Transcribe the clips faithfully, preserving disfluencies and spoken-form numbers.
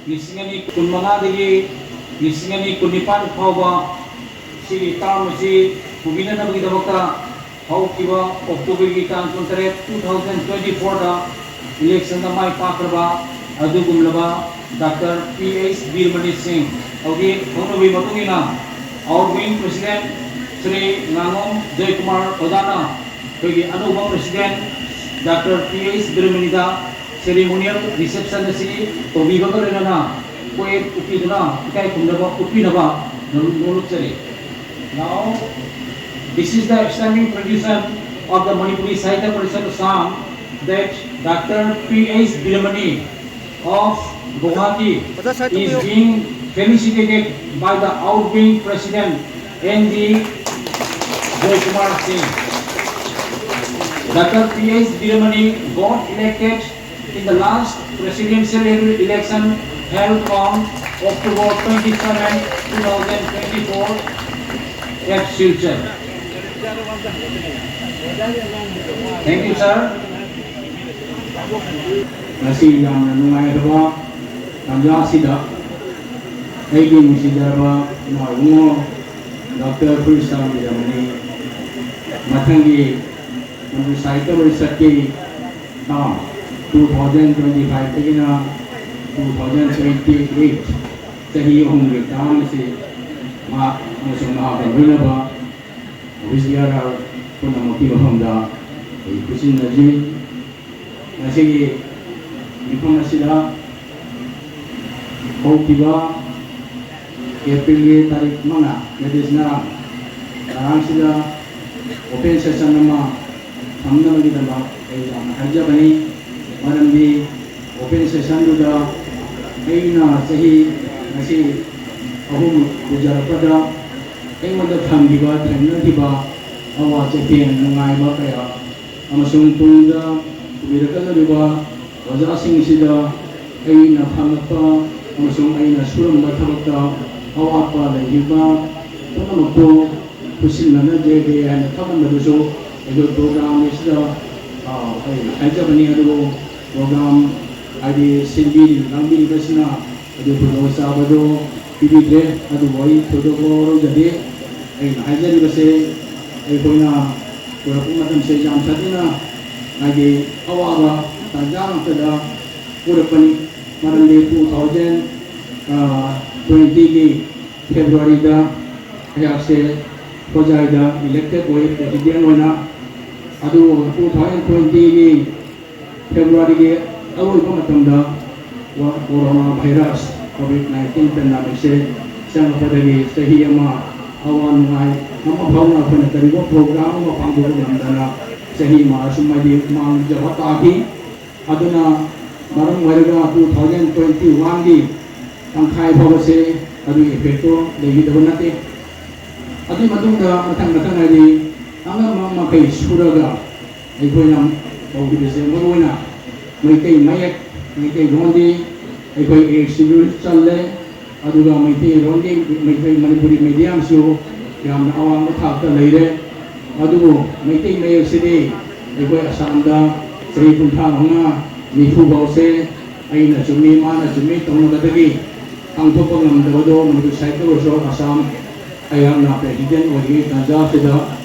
ꯂꯤꯁꯤꯡ ꯑꯅꯤ ꯀꯨꯟꯃꯉꯥꯗꯒꯤ ꯂꯤꯁꯤꯡ ꯑꯅꯤ ꯀꯨꯟꯅꯤꯄꯥꯟ ꯐꯥꯎꯕ ꯁꯤꯒꯤ ꯇꯥꯔꯝ ꯑꯁꯤ ꯄꯨꯕꯤꯅꯅꯕꯒꯤꯗꯃꯛꯇ ꯍꯧꯈꯤꯕ ꯑꯣꯛꯇꯣꯕꯔꯒꯤ ꯇꯥꯡ ꯀꯨꯟꯇꯔꯦꯠ, two thousand twenty fourꯗ ꯏꯂꯦꯛꯁꯟꯗ ꯃꯥꯏ ꯄꯥꯛꯈ꯭ꯔꯕ ꯑꯗꯨꯒꯨꯝꯂꯕ ꯗꯥꯛꯇꯔ ꯄꯤ ꯑꯩꯆ ꯕꯤꯔꯃꯅꯤ ꯁꯤꯡ, ꯍꯧꯖꯤꯛ ꯈꯪꯅꯕꯒꯤ ꯃꯇꯨꯡ ꯏꯟꯅ ꯑꯥꯎꯠ ꯋꯤꯡ ꯄ꯭ꯔꯁꯤꯗꯦꯟ ꯁ꯭ꯔꯤ ꯉꯥꯉꯣꯝ ꯖꯣꯏꯀꯨꯃꯥꯔ ꯑꯣꯖꯥꯅ ꯑꯩꯈꯣꯏꯒꯤ ꯑꯅꯧꯕ ꯄ꯭ꯔꯁꯤꯗꯦꯟ ꯗꯥꯛꯇꯔ ꯄꯤ ꯑꯩꯆ ꯕꯤꯔꯃꯅꯤꯗ ꯁꯦꯔꯤꯃꯣꯅꯤꯌꯦꯜ ꯔꯤꯁꯦꯞꯁꯟ ꯑꯁꯤ ꯇꯧꯕꯤꯕꯒ ꯂꯣꯏꯅꯅ ꯀꯣꯌꯦꯠ ꯎꯠꯄꯤꯗꯨꯅ ꯏꯀꯥꯏ ꯈꯨꯝꯅꯕ ꯎꯠꯄꯤꯅꯕ ꯅꯣꯜꯂꯨꯛꯆꯔꯤ꯫ Now, this is the standing tradition of the Manipuri Sahitya Parishad Assam that Doctor P H Biramani of Guwahati is being felicitated by the outgoing President N G Joykumar Singh. Doctor P H Biramani got elected in the last presidential ele- election held on October twenty-seven, two thousand twenty-four at Silchar. Thank you, sir. ꯉꯁꯤ ꯌꯥꯝꯅ ꯅꯨꯡꯉꯥꯏꯔꯕ ꯇꯥꯟꯖꯥ ꯑꯁꯤꯗ ꯑꯩꯒꯤ ꯅꯨꯡꯁꯤꯖꯔꯕ ꯏꯃꯥ ꯏꯕꯨꯡꯉꯣ doctor ꯐꯨꯔꯤꯁꯥꯡ ꯕꯤꯔꯃꯅꯤ ꯃꯊꯪꯒꯤ ꯃꯅꯤꯄꯨꯔ ꯁꯥꯍꯤꯇ꯭ꯌ ꯄꯔꯤꯁꯠꯀꯤ ꯇꯥꯝ two thousand twenty fiveꯇꯒꯤꯅ two thousand twenty eight ꯆꯍꯤ ꯑꯍꯨꯝꯒꯤ ꯇꯥꯝ ꯑꯁꯤ ꯃꯍꯥꯛ ꯑꯃꯁꯨꯡ ꯃꯍꯥꯛꯀ ꯂꯣꯏꯅꯕ ꯑꯣꯐꯤꯁ ꯕꯤꯌꯥꯔ ꯄꯨꯝꯅꯃꯛꯀꯤ ꯃꯐꯝꯗ ꯑꯩ ꯈꯨꯠꯁꯤꯟꯅꯖꯔꯤ꯫ ꯉꯁꯤꯒꯤ ꯃꯤꯐꯝ ꯑꯁꯤꯗ ꯍꯧꯈꯤꯕ ꯑꯦꯄ꯭ꯔꯤꯜꯒꯤ ꯇꯥꯔꯤꯛ ꯃꯉꯥ, that is ꯉꯔꯥꯡ, ꯉꯔꯥꯡꯁꯤꯗ ꯑꯣꯄꯦꯟ ꯁꯦꯁꯟ ꯑꯃ ꯊꯝꯅꯕꯒꯤꯗꯃꯛ ꯑꯩ ꯌꯥꯝꯅ ꯍꯥꯏꯖꯕꯅꯤ꯫ ꯃꯔꯝꯗꯤ ꯑꯣꯄꯦꯟ ꯁꯦꯁꯟꯗꯨꯗ ꯑꯩꯅ ꯆꯍꯤ ꯉꯁꯤ ꯑꯍꯨꯝ ꯄꯨꯖꯔꯛꯄꯗ ꯑꯩꯉꯣꯟꯗ ꯊꯝꯈꯤꯕ, ꯊꯦꯡꯅꯈꯤꯕ ꯑꯋꯥ ꯆꯩꯊꯦꯡ, ꯅꯨꯡꯉꯥꯏꯕ ꯀꯌꯥ ꯑꯃꯁꯨꯡ ꯇꯨꯡꯗ ꯄꯨꯕꯤꯔꯛꯀꯗꯧꯔꯤꯕ ꯑꯣꯖꯥꯁꯤꯡꯁꯤꯗ ꯑꯩꯅ ꯐꯪꯂꯛꯄ ꯑꯃꯁꯨꯡ ꯑꯩꯅ ꯁꯨꯔꯝꯕ ꯊꯕꯛꯇ ꯑꯋꯥꯠꯄ ꯂꯩꯈꯤꯕ ꯄꯨꯝꯅꯃꯛꯄꯨ ꯈꯨꯠꯁꯤꯟꯅꯅꯖꯒꯦ ꯍꯥꯏꯅ ꯈꯜꯂꯝꯕꯗꯨꯁꯨ ꯑꯩꯈꯣꯏ ꯄ꯭ꯔꯣꯒ꯭ꯔꯥꯝ ꯑꯁꯤꯗ, ꯑ, ꯑꯩ ꯍꯥꯏꯖꯕꯅꯤ꯫ ꯑꯗꯨꯕꯨ ꯄ꯭ꯔꯣꯒ꯭ꯔꯥꯝ ꯍꯥꯏꯗꯤ ꯁꯤꯟꯕꯤꯔꯤꯕ ꯂꯥꯡꯕꯤꯔꯤꯕꯁꯤꯅ ꯑꯗꯨ ꯈꯨꯗꯣꯡꯆꯥꯕꯗꯨ ꯄꯤꯕꯤꯗ꯭ꯔꯦ꯫ ꯑꯗꯨꯕꯨ ꯑꯩ ꯊꯣꯏꯗꯣꯛꯄ ꯋꯥꯔꯧꯖꯗꯦ꯫ ꯑꯩꯅ ꯍꯥꯏꯖꯔꯤꯕꯁꯦ ꯑꯩꯈꯣꯏꯅ ꯄꯨꯔꯛꯄ ꯃꯇꯝꯁꯦ ꯌꯥꯝ ꯁꯥꯊꯤꯅ ꯍꯥꯏꯗꯤ ꯑꯋꯥꯕ ꯇꯥꯟꯖꯥ ꯉꯥꯛꯇꯗ ꯄꯨꯔꯛꯄꯅꯤ꯫ ꯃꯔꯝꯗꯤ ꯇꯨ ꯊꯥꯎꯖꯟ ꯇ꯭ꯋꯦꯟꯇꯤꯒꯤ ꯐꯦꯕ꯭ꯔꯨꯋꯥꯔꯤꯗ ꯑꯩꯍꯥꯛꯁꯦ ꯍꯣꯖꯥꯏꯗ ꯏꯂꯦꯛꯇꯦꯠ ꯑꯣꯏ ꯄ꯭ꯔꯦꯁꯤꯗꯦꯟ ꯑꯣꯏꯅ꯫ ꯑꯗꯨꯕꯨ ꯇꯨ ꯊꯥꯎꯖꯟ ꯇ꯭ꯋꯦꯟꯇꯤꯒꯤ ꯐꯦꯕ꯭ꯔꯨꯋꯥꯔꯤꯒꯤ ꯑꯔꯣꯏꯕ ꯃꯇꯝꯗ ꯀꯣꯔꯣꯅꯥ ꯚꯥꯏꯔꯁ ꯀꯣꯚꯤꯗ ꯅꯥꯏꯟꯇꯤꯟ ꯄꯦꯟꯗꯥꯃꯤꯛꯁꯦ ꯆꯪꯂꯛꯄꯗꯒꯤ ꯆꯍꯤ ꯑꯃ ꯑꯋꯥ ꯅꯨꯡꯉꯥꯏ ꯑꯃ ꯐꯥꯎꯅ ꯑꯩꯈꯣꯏꯅ ꯀꯔꯤꯒꯨꯝꯕ ꯄ꯭ꯔꯣꯒ꯭ꯔꯥꯝ ꯑꯃ ꯄꯥꯡꯊꯣꯛꯄ ꯉꯝꯗꯅ ꯆꯍꯤ ꯑꯃ ꯑꯁꯨꯝ ꯍꯥꯏꯗꯤ ꯃꯥꯡꯖꯕ ꯇꯥꯈꯤ꯫ ꯑꯗꯨꯅ ꯃꯔꯝ ꯑꯣꯏꯔꯒ ꯇꯨ ꯊꯥꯎꯖꯟ ꯇ꯭ꯋꯦꯟꯇꯤ ꯋꯥꯟꯒꯤ ꯇꯪꯈꯥꯏ ꯐꯥꯎꯕꯁꯦ ꯑꯗꯨꯒꯤ ꯏꯐꯦꯛꯇꯣ ꯂꯩꯈꯤꯗꯕ ꯅꯠꯇꯦ꯫ ꯑꯗꯨꯒꯤ ꯃꯇꯨꯡꯗ ꯃꯊꯪ ꯃꯊꯪ ꯍꯥꯏꯗꯤ ꯑꯉꯝꯕ ꯃꯈꯩ ꯁꯨꯔꯒ ꯑꯩꯈꯣꯏꯅ ꯇꯧꯈꯤꯕꯁꯦ ꯃꯔꯨꯑꯣꯏꯅ ꯃꯩꯇꯩ ꯃꯌꯦꯛ, ꯃꯩꯇꯩꯂꯣꯟꯗꯤ ꯑꯩꯈꯣꯏ ꯑꯦꯛꯁꯤꯁꯨ ꯆꯜꯂꯦ꯫ ꯑꯗꯨꯒ ꯃꯩꯇꯩꯂꯣꯟꯒꯤ ꯃꯩꯇꯩ ꯃꯅꯤꯄꯨꯔꯤ ꯃꯦꯗꯤꯌꯝꯁꯨ ꯌꯥꯝꯅ ꯑꯋꯥꯡꯕ ꯊꯥꯛꯇ ꯂꯩꯔꯦ꯫ ꯑꯗꯨꯕꯨ ꯃꯩꯇꯩ ꯃꯌꯦꯛꯁꯤꯗꯤ ꯑꯩꯈꯣꯏ ꯑꯁꯥꯝꯗ ꯆꯍꯤ ꯀꯨꯟꯊ꯭ꯔꯥ ꯃꯉꯥ ꯅꯤꯐꯨ ꯐꯥꯎꯁꯦ ꯑꯩꯅ ꯆꯨꯝꯃꯤ ꯃꯥꯅ ꯆꯨꯝꯃꯤ ꯇꯧꯅꯕꯗꯒꯤ ꯈꯥꯡꯊꯣꯛꯄ ꯉꯝꯗꯕꯗꯣ ꯃꯅꯤꯄꯨꯔ ꯁꯥꯍꯤꯇ꯭ꯌ ꯄꯔꯤꯁꯠ ꯑꯁꯥꯝ ꯑꯩꯍꯥꯛꯅ ꯄ꯭ꯔꯦꯁꯤꯗꯦꯟ ꯑꯣꯏꯔꯤꯉꯩ ꯇꯥꯟꯖꯥꯁꯤꯗ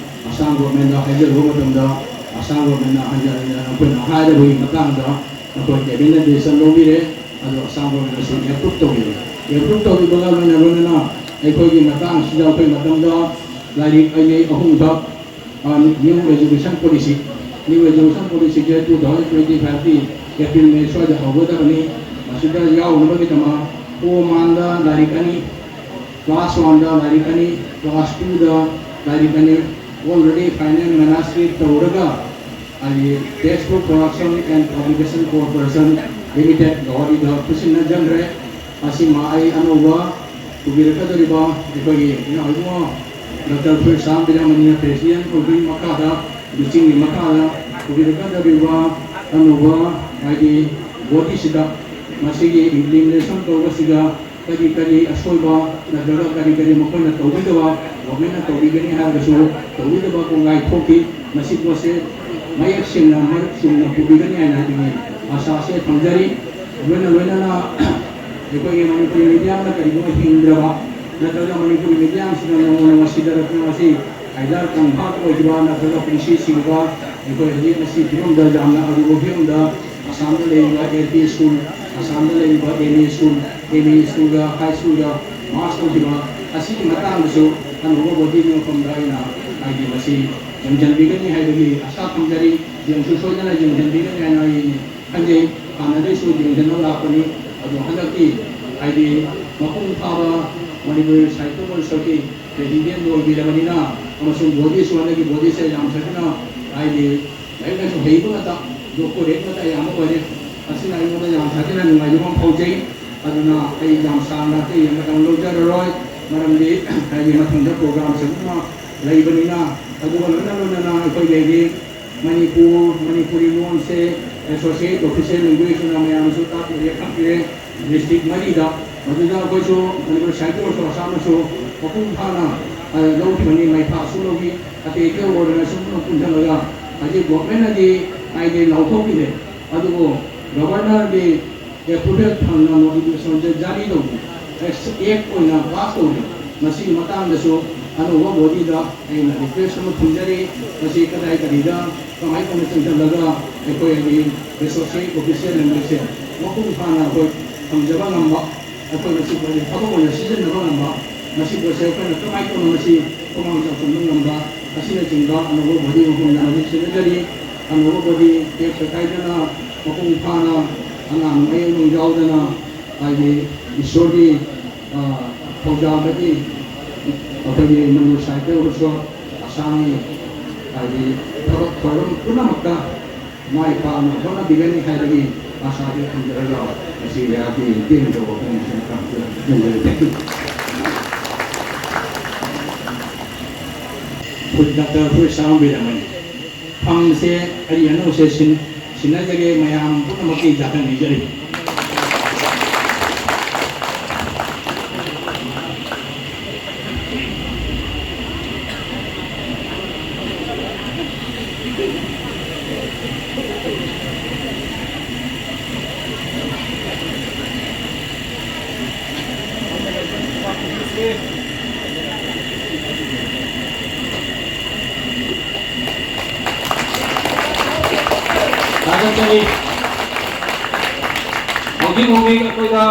ꯑꯁꯥꯝ ꯒꯣꯔꯃꯦꯟꯗ ꯍꯥꯏꯖꯔꯨꯕ ꯃꯇꯝꯗ ꯑꯁꯥꯝ ꯒꯣꯔꯃꯦꯟꯅ ꯍꯟꯖꯤꯟ ꯍꯟꯖꯤꯟ ꯑꯩꯈꯣꯏꯅ ꯍꯥꯏꯔꯕꯒꯤ ꯃꯇꯥꯡꯗ ꯑꯩꯈꯣꯏ ꯀꯦꯕꯤꯅꯦꯠ ꯗꯤꯁꯤꯖꯟ ꯂꯧꯕꯤꯔꯦ꯫ ꯑꯗꯣ ꯑꯁꯥꯝ ꯒꯣꯔꯃꯦꯟꯅꯁꯨ ꯑꯦꯄ꯭ꯔꯨꯞ ꯇꯧꯕꯤꯔꯦ꯫ ꯑꯦꯄ꯭ꯔꯨꯞ ꯇꯧꯕꯤꯕꯒ ꯂꯣꯏꯅ ꯂꯣꯏꯅꯅ ꯑꯩꯈꯣꯏꯒꯤ ꯃꯇꯥꯡꯁꯤꯗ ꯑꯩꯈꯣꯏ ꯃꯇꯝꯗ ꯂꯥꯏꯔꯤꯛ ꯑꯩꯅꯩ ꯑꯍꯨꯝꯈꯛ new education policy, new education ꯄꯣꯂꯤꯁꯤꯁꯦ ꯇꯨ ꯊꯥꯎꯖꯟ ꯇ꯭ꯋꯦꯟꯇꯤ ꯐꯥꯏꯚꯀꯤ ꯑꯦꯄ꯭ꯔꯤꯜ ꯃꯦ ꯁ꯭ꯋꯥꯏꯗ ꯍꯧꯒꯗꯕꯅꯤ꯫ ꯃꯁꯤꯗ ꯌꯥꯎꯅꯕꯒꯤꯗꯃꯛ ꯀꯣ ꯃꯥꯟꯗ ꯂꯥꯏꯔꯤꯛ ꯑꯅꯤ, ꯀ꯭ꯂꯥꯁ ꯋꯥꯟꯗ ꯂꯥꯏꯔꯤꯛ ꯑꯅꯤ, ꯀ꯭ꯂꯥꯁ ꯇꯨꯗ ꯂꯥꯏꯔꯤꯛ ꯑꯅꯤ ꯑꯣꯜꯔꯦꯗꯤ ꯐꯥꯏꯅꯦꯜ ꯃꯦꯅꯥꯁꯀ꯭ꯔꯤꯞ ꯇꯧꯔꯒ ꯍꯥꯏꯗꯤ Textbook Production and Publication Corporation Limited ꯒꯧꯍꯥꯇꯤꯗ ꯈꯨꯠꯁꯤꯟꯅꯖꯈ꯭ꯔꯦ꯫ ꯑꯁꯤꯃ ꯑꯩ ꯑꯅꯧꯕ ꯄꯨꯕꯤꯔꯛꯀꯗꯧꯔꯤꯕ ꯑꯩꯈꯣꯏꯒꯤ ꯏꯅꯥꯎ ꯏꯕꯨꯡꯉꯣ ꯗꯣꯛꯇꯔ ꯐꯨꯔꯁꯥꯝ ꯕꯤꯔꯥꯃꯅꯤꯅ ꯄ꯭ꯔꯦꯁꯤꯗꯦꯟ ꯑꯣꯏꯕꯒꯤ ꯃꯈꯥꯗ, ꯂꯨꯆꯤꯡꯒꯤ ꯃꯈꯥꯗ ꯄꯨꯕꯤꯔꯛꯀꯗꯧꯔꯤꯕ ꯑꯅꯧꯕ ꯍꯥꯏꯗꯤ ꯕꯣꯗꯤꯁꯤꯗ ꯃꯁꯤꯒꯤ ꯏꯝꯄ꯭ꯂꯤꯃꯦꯟꯇꯦꯁꯟ ꯇꯧꯕꯁꯤꯗ ꯀꯔꯤ ꯀꯔꯤ ꯑꯁꯣꯏꯕ ꯅꯠꯇ꯭ꯔꯒ ꯀꯔꯤ ꯀꯔꯤ ꯃꯈꯣꯏꯅ ꯇꯧꯕꯤꯗꯕ, ꯒꯣꯔꯃꯦꯟꯅ ꯇꯧꯕꯤꯒꯅꯤ ꯍꯥꯏꯔꯒꯁꯨ ꯇꯧꯕꯤꯗꯕ ꯀꯣꯡꯒꯥꯏ ꯊꯣꯛꯈꯤ꯫ ꯃꯁꯤ ꯄꯣꯠꯁꯦ ꯃꯌꯦꯛ ꯁꯦꯡꯅ ꯃꯔꯤꯛ ꯆꯨꯝꯅ ꯄꯨꯕꯤꯒꯅꯤ ꯍꯥꯏꯅ ꯍꯥꯏꯅꯤꯡꯉꯤ꯫ ꯑꯥꯁꯥꯁꯦ ꯊꯝꯖꯔꯤ꯫ ꯂꯣꯏꯅ ꯂꯣꯏꯅꯅ ꯑꯩꯈꯣꯏꯒꯤ ꯃꯅꯤꯄꯨꯔꯤ ꯃꯤꯗꯤꯌꯥꯅ ꯀꯔꯤꯒꯨꯝꯕ ꯍꯤꯡꯗ꯭ꯔꯕ ꯅꯠꯇ꯭ꯔꯒ ꯃꯅꯤꯄꯨꯔꯤ ꯃꯤꯗꯤꯌꯥꯁꯤꯅ ꯅꯣꯡꯃ ꯅꯣꯡꯃ ꯁꯤꯊꯔꯛꯇꯅ ꯃꯁꯤ ꯍꯥꯏꯗꯔ ꯀꯪꯐꯥꯠ ꯑꯣꯏꯈꯤꯕ ꯅꯠꯇ꯭ꯔꯒ ꯄꯨꯟꯁꯤ ꯁꯤꯈꯤꯕ ꯑꯩꯈꯣꯏ ꯍꯧꯖꯤꯛ ꯃꯁꯤ ꯐꯤꯕꯝꯗ ꯌꯥꯝꯅ ꯑꯔꯨꯕ ꯐꯤꯕꯝꯗ ꯑꯁꯥꯝꯗ ꯂꯩꯔꯤꯕ ꯑꯦꯜ ꯄꯤ ꯁ꯭ꯀꯨꯜ, ꯑꯁꯥꯝꯗ ꯂꯩꯔꯤꯕ M E school, M E ꯁ꯭ꯀꯨꯜꯒ ꯍꯥꯏ ꯁ꯭ꯀꯨꯜꯒ ꯃꯥꯔꯆ ꯇꯧꯈꯤꯕ ꯑꯁꯤꯒꯤ ꯃꯇꯥꯡꯗꯁꯨ ꯑꯅꯧꯕ ꯕꯣꯗꯤꯒꯤ ꯃꯐꯝꯗ ꯑꯩꯅ ꯍꯥꯏꯗꯤ ꯃꯁꯤ ꯌꯦꯡꯁꯤꯟꯕꯤꯒꯅꯤ ꯍꯥꯏꯕꯒꯤ ꯑꯥꯁꯥ ꯊꯝꯖꯔꯤ꯫ ꯌꯦꯡꯁꯨ ꯁꯣꯏꯗꯅ ꯌꯦꯡꯁꯤꯟꯕꯤꯒꯅꯤ ꯍꯥꯏꯅ ꯑꯩ ꯈꯟꯖꯩ꯫ ꯍꯥꯟꯅꯗꯩꯁꯨ ꯌꯦꯡꯁꯤꯟꯅꯕ ꯂꯥꯛꯄꯅꯤ꯫ ꯑꯗꯣ ꯍꯟꯗꯛꯇꯤ ꯍꯥꯏꯗꯤ ꯃꯄꯨꯡ ꯐꯥꯕ ꯃꯅꯤꯄꯨꯔ ꯁꯥꯍꯤꯇ꯭ꯌ ꯄꯔꯤꯁꯠꯀꯤ ꯄ꯭ꯔꯦꯁꯤꯗꯦꯟ ꯑꯣꯏꯕꯤꯔꯕꯅꯤꯅ ꯑꯃꯁꯨꯡ ꯕꯣꯗꯤꯁꯨ ꯍꯟꯗꯛꯀꯤ ꯕꯣꯗꯤꯁꯦ ꯌꯥꯝ ꯁꯥꯊꯤꯅ ꯍꯥꯏꯗꯤ ꯂꯥꯏꯔꯤꯛ ꯂꯥꯏꯁꯨ ꯍꯩꯕ ꯉꯥꯛꯇ, ꯗꯣꯛꯇꯣꯔꯦꯠ ꯉꯥꯛꯇ ꯑꯌꯥꯝꯕ ꯑꯣꯏꯔꯦ꯫ ꯑꯁꯤꯅ ꯑꯩꯉꯣꯟꯗ ꯌꯥꯝ ꯁꯥꯊꯤꯅ ꯅꯨꯡꯉꯥꯏꯖꯕ ꯑꯃ ꯐꯥꯎꯖꯩ꯫ ꯑꯗꯨꯅ ꯑꯩ ꯌꯥꯝ ꯁꯥꯡꯅ ꯑꯇꯩ ꯃꯇꯝ ꯂꯧꯖꯔꯔꯣꯏ, ꯃꯔꯝꯗꯤ ꯍꯥꯏꯗꯤ ꯃꯊꯪꯗ ꯄ꯭ꯔꯣꯒ꯭ꯔꯥꯝꯁꯤꯡ ꯑꯃ ꯂꯩꯕꯅꯤꯅ꯫ ꯑꯗꯨꯒ ꯂꯣꯏꯅ ꯂꯣꯏꯅꯅ ꯑꯩꯈꯣꯏꯒꯤ ꯍꯥꯏꯗꯤ ꯃꯅꯤꯄꯨꯔ, ꯃꯅꯤꯄꯨꯔꯤ ꯂꯣꯟꯁꯦ ꯑꯦꯁꯣꯁꯤꯌꯦꯠ ꯑꯣꯐꯤꯁꯤꯌꯦꯜ ꯂꯦꯡꯒ꯭ꯋꯦꯖ ꯑꯣꯏꯅ ꯃꯌꯥꯝꯁꯨ ꯇꯥꯛꯄꯤꯔꯦ, ꯈꯪꯕꯤꯔꯦ꯫ ꯗꯤꯁꯇ꯭ꯔꯤꯛ ꯃꯔꯤꯗ, ꯃꯗꯨꯗ ꯑꯩꯈꯣꯏꯁꯨ ꯃꯅꯤꯄꯨꯔ ꯁꯥꯍꯤꯇ꯭ꯌ ꯃꯍꯣꯠꯁꯕ ꯑꯃꯁꯨ ꯃꯄꯨꯡ ꯐꯥꯅ, ꯑ, ꯂꯧꯈꯤꯕꯅꯤ, ꯃꯥꯏ ꯄꯥꯛꯑꯁꯨ ꯂꯧꯈꯤ꯫ ꯑꯇꯩ ꯑꯇꯩ ꯑꯣꯔꯒꯅꯥꯏꯖꯦꯁꯟ ꯄꯨꯝꯅꯃꯛ ꯄꯨꯟꯁꯤꯜꯂꯒ ꯍꯧꯖꯤꯛ ꯒꯣꯚꯔꯟꯃꯦꯟꯅꯗꯤ ꯍꯥꯏꯗꯤ ꯂꯥꯎꯊꯣꯛꯄꯤꯔꯦ, ꯑꯗꯨꯕꯨ ꯒꯣꯚꯔꯅꯔꯒꯤ ꯑꯦꯄ꯭ꯔꯨꯚꯦꯜ ꯐꯪꯅ ꯅꯣꯇꯤꯐꯤꯀꯦꯁꯟꯁꯦ ꯖꯥꯔꯤ ꯇꯧꯕ, ꯑꯦꯛ ꯑꯣꯏꯅ ꯄꯥꯁ ꯇꯧꯔꯦ꯫ ꯃꯁꯤꯒꯤ ꯃꯇꯥꯡꯗꯁꯨ ꯑꯅꯧꯕ ꯕꯣꯗꯤꯗ ꯑꯩꯅ ꯔꯤꯀ꯭ꯋꯦꯁ ꯑꯃ ꯊꯝꯖꯔꯤ꯫ ꯃꯁꯤ ꯀꯗꯥꯏ ꯀꯔꯤꯗ ꯀꯃꯥꯏꯅ ꯇꯧꯅ ꯆꯪꯁꯤꯜꯂꯒ ꯑꯩꯈꯣꯏ ꯍꯥꯏꯗꯤ ꯑꯦꯁꯣꯁꯤꯌꯦꯠ ꯑꯣꯐꯤꯁꯤꯌꯦꯜ ꯂꯦꯡꯒ꯭ꯋꯦꯖꯁꯦ ꯃꯄꯨꯡ ꯐꯥꯅ ꯑꯩꯈꯣꯏ ꯊꯝꯖꯕ ꯉꯝꯕ, ꯑꯩꯈꯣꯏ ꯃꯁꯤ ꯄꯣꯠꯁꯦ ꯊꯕꯛ ꯑꯣꯏꯅ ꯁꯤꯖꯤꯟꯅꯕ ꯉꯝꯕ, ꯃꯁꯤ ꯄꯣꯠꯁꯦ ꯑꯩꯈꯣꯏꯅ ꯀꯃꯥꯏꯅ ꯇꯧꯅ ꯃꯁꯤ ꯈꯨꯃꯥꯡ ꯆꯥꯎꯁꯤꯟꯕ ꯉꯝꯕ ꯑꯁꯤꯅꯆꯤꯡꯕ ꯑꯅꯧꯕ ꯕꯣꯗꯤ ꯃꯐꯝꯗ ꯍꯧꯖꯤꯛ ꯁꯤꯟꯅꯖꯔꯤ꯫ ꯑꯅꯧꯕ ꯕꯣꯗꯤ ꯇꯦꯛꯁ ꯀꯥꯏꯗꯅ ꯃꯄꯨꯡ ꯐꯥꯅ ꯑꯉꯥꯡ ꯃꯌꯦꯛ ꯅꯨꯡ ꯌꯥꯎꯗꯅ ꯍꯥꯏꯗꯤ ꯏꯁꯣꯔꯒꯤ, ꯑ, ꯊꯧꯖꯥꯜꯗꯒꯤ ꯑꯩꯈꯣꯏꯒꯤ ꯃꯅꯤꯄꯨꯔ ꯁꯥꯍꯤꯇ꯭ꯌ ꯄꯔꯤꯁꯠ ꯑꯁꯥꯝꯒꯤ ꯍꯥꯏꯗꯤ ꯊꯕꯛ ꯊꯧꯔꯝ ꯄꯨꯝꯅꯃꯛꯇ ꯃꯥꯏ ꯄꯥꯛꯅ ꯍꯣꯠꯅꯕꯤꯒꯅꯤ ꯍꯥꯏꯕꯒꯤ ꯑꯥꯁꯥꯗꯨ ꯊꯝꯖꯔꯒ ꯉꯁꯤ ꯑꯩꯍꯥꯛꯀꯤ ꯇꯦꯟꯖꯕ ꯋꯥꯐꯝꯁꯤꯡ ꯊꯝꯖꯔꯦ꯫ ꯊꯦꯡꯀ꯭ꯌꯨ꯫ ꯑꯩꯈꯣꯏ ꯗꯥꯛꯇꯔ ꯑꯩꯈꯣꯏ ꯁꯥꯡꯕꯤꯔꯝꯃꯅꯤ꯫ ꯐꯝꯁꯦ ꯑꯔꯤ ꯑꯅꯧꯁꯦ ꯁꯤꯟ-, ꯁꯤꯟꯅꯖꯒꯦ, ꯃꯌꯥꯝ ꯄꯨꯝꯅꯃꯛꯀꯤ ꯌꯥꯊꯪ ꯅꯤꯖꯔꯤ꯫ ꯍꯧꯖꯤꯛ ꯍꯧꯖꯤꯛ ꯑꯩꯈꯣꯏꯗ